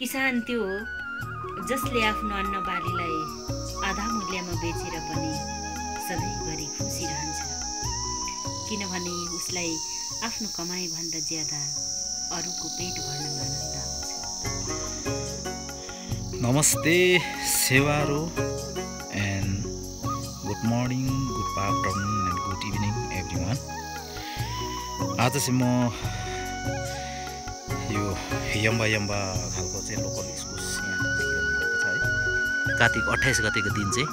किसान त्यो हो जसले आफ्नो अन्न बालीलाई आधा मूल्यमा बेचेर पनि सधैँभरि खुसी रहन्छ, किनभने उसलाई आफ्नो कमाइभन्दा ज्यादा अरूको पेट भर्नमा आनन्द आउँछ। नमस्ते सेवारो and good morning, good afternoon and good evening everyone. आज चाहिँ म यो यम्बा खालको चाहिँ लोकल इस्कुस यहाँ देखिरहेको छ है। कार्तिक 28 गतेको दिन चाहिँ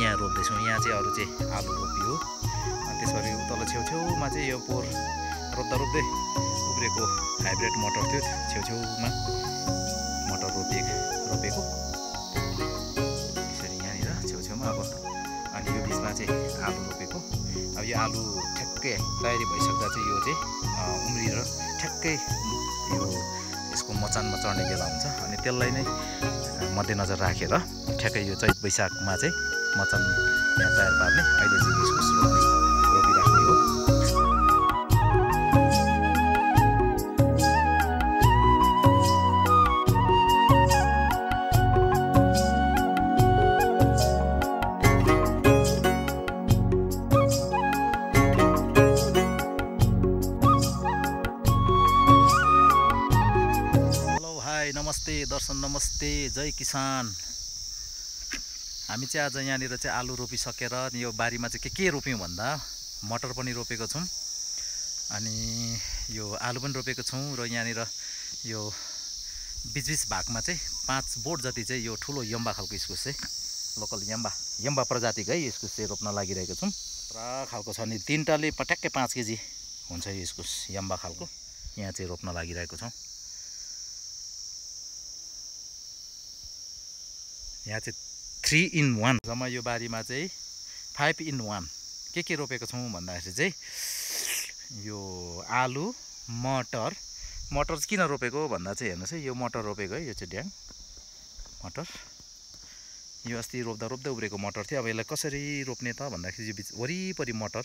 यहाँ रोप्दैछौँ। यहाँ चाहिँ अरू चाहिँ आलु रोपियो, अनि त्यसपछि तल छेउछेउमा चाहिँ यो पोहोर रोप्दै उब्रेको हाइब्रिड मटर थियो, छेउछेउमा मटर रोपेको यसरी यहाँनिर छेउछेउमा। अब अनि यो बिचमा चाहिँ आलु रोपेको। अब यो आलु ठ्याक्कै तयारी भइसक्दा चाहिँ यो चाहिँ उम्रिएर ठ्याक्कै यो यसको मचानमा चढ्ने बेला हुन्छ, अनि त्यसलाई नै मध्यनजर राखेर ठ्याक्कै यो चैत वैशाखमा चाहिँ मचान यहाँ तयार पार्ने। अहिले चाहिँ इस्कुस रोपिराख्ने हो। नमस्ते दर्शन, नमस्ते, जय किसान। हामी चाहिँ आज यहाँनिर चाहिँ आलु रोपिसकेर यो बारीमा चाहिँ के रोप्यौँ भन्दा मटर पनि रोपेको छौँ, अनि यो आलु पनि रोपेको छौँ। र यहाँनिर यो बिच भागमा चाहिँ 5 बोट जति चाहिँ यो ठुलो यम्बा खालको इस्कुस चाहिँ लोकल यम्बा प्रजातिको है इस्कुस चाहिँ रोप्न लागिरहेको छौँ। पुरा खालको छ नि, तिनटाले ठ्याक्कै 5 केजी हुन्छ यो इस्कुस यम्बा खालको। यहाँ चाहिँ रोप्न लागिरहेको छौँ। यहाँ चाहिँ 3 in 1 जम्मा यो बारीमा चाहिँ 5 in 1 के रोपेको छौँ भन्दाखेरि चाहिँ यो आलु, मटर चाहिँ किन रोपेको भन्दा चाहिँ हेर्नुहोस् है, यो मटर रोपेको है। यो चाहिँ ड्याङ मटर, यो अस्ति रोप्दा उब्रेको मटर थियो। अब यसलाई कसरी रोप्ने त भन्दाखेरि यो बिच वरिपरि मटर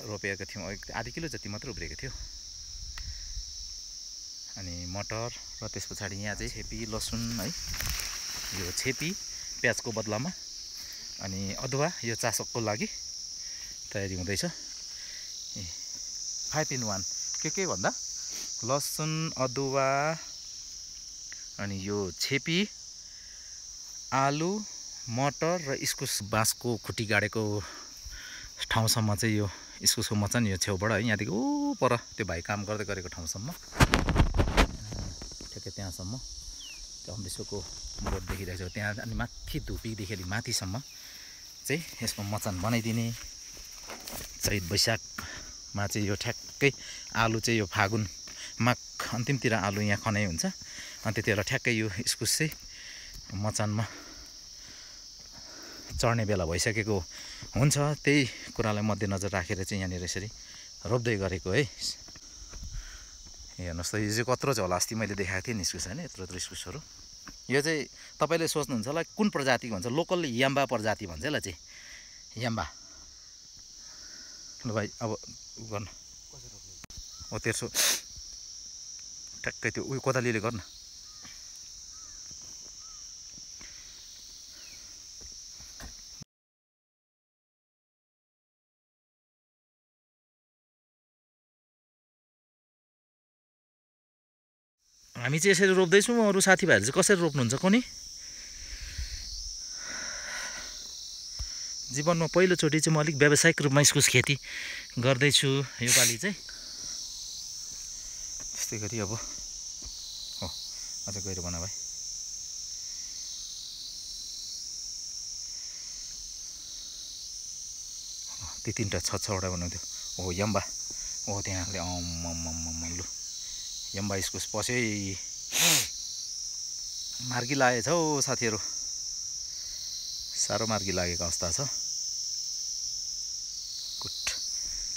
रोपेको थियौँ, आधी किलो जति मात्र उब्रेको थियो। अनि मटर र त्यस पछाडि यहाँ चाहिँ छेपी लसुन है, यो छेपी प्याजको बदलामा, अनि अदुवा यो चासोको लागि तयारी हुँदैछ। 5 in 1 के भन्दा लसुन, अदुवा, अनि यो छेपी, आलु, मटर र इस्कुस। बाँसको खुट्टी गाडेको ठाउँसम्म चाहिँ यो इस्कुसको मचान यो छेउबाट है, यहाँदेखि ऊ पर त्यो भाइ काम गर्दै गरेको ठाउँसम्म ठ्याक्कै त्यहाँसम्म त्यो अम्बिसोको बोट देखिरहेको छ त्यहाँ, अनि माथि धुपीदेखि माथिसम्म चाहिँ यसको मचान बनाइदिने। चैत वैशाखमा चाहिँ यो ठ्याक्कै आलु चाहिँ यो फागुन माघ अन्तिमतिर आलु यहाँ खनाइ हुन्छ, अनि त्यति बेला ठ्याक्कै यो इस्कुस चाहिँ मचानमा चढ्ने बेला भइसकेको हुन्छ। त्यही कुरालाई मध्यनजर राखेर चाहिँ यहाँनिर यसरी रोप्दै गरेको है। हेर्नुहोस् त, यो चाहिँ कत्रो छ होला, अस्ति मैले देखाएको थिएँ नि इस्कुस होइन, यत्रो इस्कुसहरू। यो चाहिँ तपाईँले सोच्नुहुन्छ होला कुन प्रजातिको भन्छ, लोकल यम्बा प्रजाति भन्छ यसलाई चाहिँ, यम्बा। ल भाइ अब गर्नु हो, तेर्सो ठ्याक्कै त्यो उयो कोदालीले गर्नु। हामी चाहिँ यसरी रोप्दैछौँ, अरू साथीभाइहरू चाहिँ कसरी रोप्नुहुन्छ कुनै? जीवनमा पहिलोचोटि चाहिँ म अलिक व्यावसायिक रूपमा इस्कुस खेती गर्दैछु योपालि चाहिँ। त्यस्तै गरी अब हो अझ गहिरो बना भाइ। त्यो 3टा 6-6वटा बनाउँथ्यो। हो यम्बा, हो त्यहाँले लु यम्बा इस्कुस पस्यो है। मार्गी लागेछ हौ साथीहरू, साह्रो मार्गी लागेको अवस्था छ। गुड,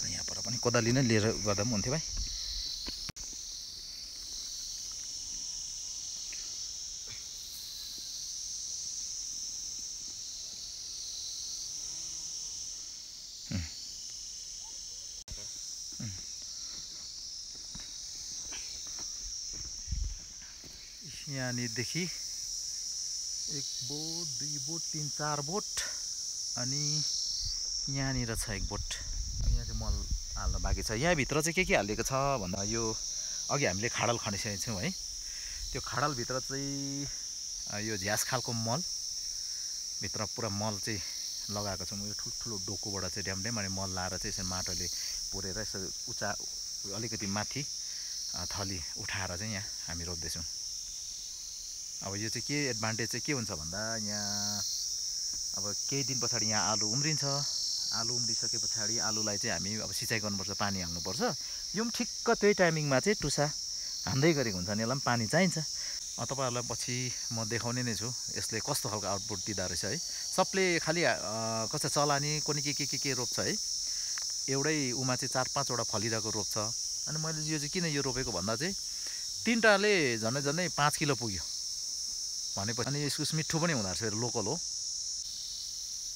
यहाँ पर पनि कोदाली नै लिएर गर्दा पनि हुन्थ्यो भाइ। यहाँनिरदेखि 1 बोट 2 बोट 3 4 बोट अनि यहाँनिर छ 1 बोट। यहाँ चाहिँ मल हाल्न बाँकी छ। यहाँभित्र चाहिँ के हालिएको छ भन्दा यो अघि हामीले खाडल खनिसकेको छौँ है। त्यो खाडलभित्र चाहिँ यो झ्यास खालको मल भित्र पुरा मल चाहिँ लगाएको छौँ। यो ठुल्ठुलो डोकोबाट चाहिँ ड्याम अनि मल लाएर चाहिँ यसरी माटोले पुरेर यसो अलिकति माथि थली उठाएर चाहिँ यहाँ हामी रोप्दैछौँ। अब यो चाहिँ के एडभान्टेज चाहिँ के हुन्छ भन्दा यहाँ अब केही दिन पछाडि यहाँ आलु उम्रिन्छ। आलु उम्रिसके पछाडि आलुलाई चाहिँ हामी अब सिँचाइ गर्नुपर्छ, पानी हाल्नुपर्छ। यो पनि ठिक्क त्यही टाइमिङमा चाहिँ टुसा हान्दै गरेको हुन्छ नि, यसलाई पनि पानी चाहिन्छ। तपाईँहरूलाई पछि म देखाउने नै छु यसले कस्तो खालको आउटपुट दिँदो रहेछ है। सबले खालि कस्तो चलानी कुनै के रोप्छ है। एउटै उमा चाहिँ 4-5 वटा फलिरहेको रोप्छ। अनि मैले यो चाहिँ किन यो रोपेको भन्दा चाहिँ 3टाले झन्डै 5 किलो पुग्यो भनेपछि। अनि इस्कुस मिठो पनि हुँदो रहेछ, फेरि लोकल हो।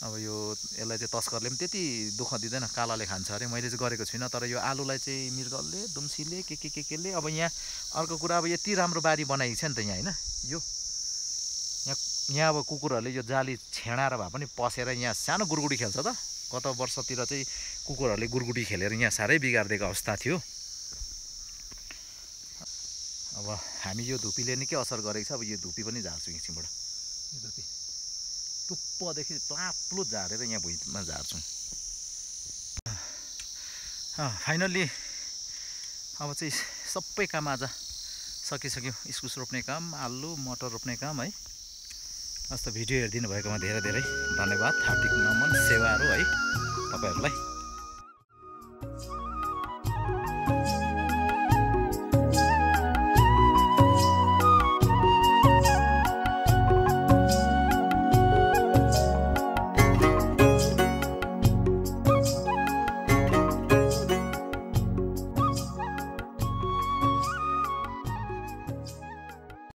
अब यो यसलाई चाहिँ तस्करले पनि त्यति दुःख दिँदैन, कालाले खान्छ अरे। मैले चाहिँ गरेको छुइनँ, तर यो आलुलाई चाहिँ मृगले दुम्सीले केले। अब यहाँ अर्को कुरा, अब यति राम्रो बारी बनाएको छ नि त यहाँ होइन। यहाँ अब कुकुरहरूले यो जाली छेडाएर भए पनि पसेर यहाँ सानो गुरगुडी खेल्छ त। गत वर्षतिर चाहिँ कुकुरहरूले गुरगुडी खेलेर यहाँ साह्रै बिगारिदिएको अवस्था थियो। अब हामी यो धुपीले निकै असर गरेको छ। अब यो धुपी पनि झार्छौँ एकछिनबाट। यो धुपी टुप्पदेखि प्लाप्लुत झारेर यहाँ भुइँमा झार्छौँ। फाइनल्ली अब चाहिँ सबै काम आज सकिसक्यो। इस्कुस रोप्ने काम, आलु मटर रोप्ने काम है। जस्तो भिडियो हेरिदिनु भएकोमा धेरै धेरै धन्यवाद। हार्दिक नमन सेवाहरू है तपाईँहरूलाई।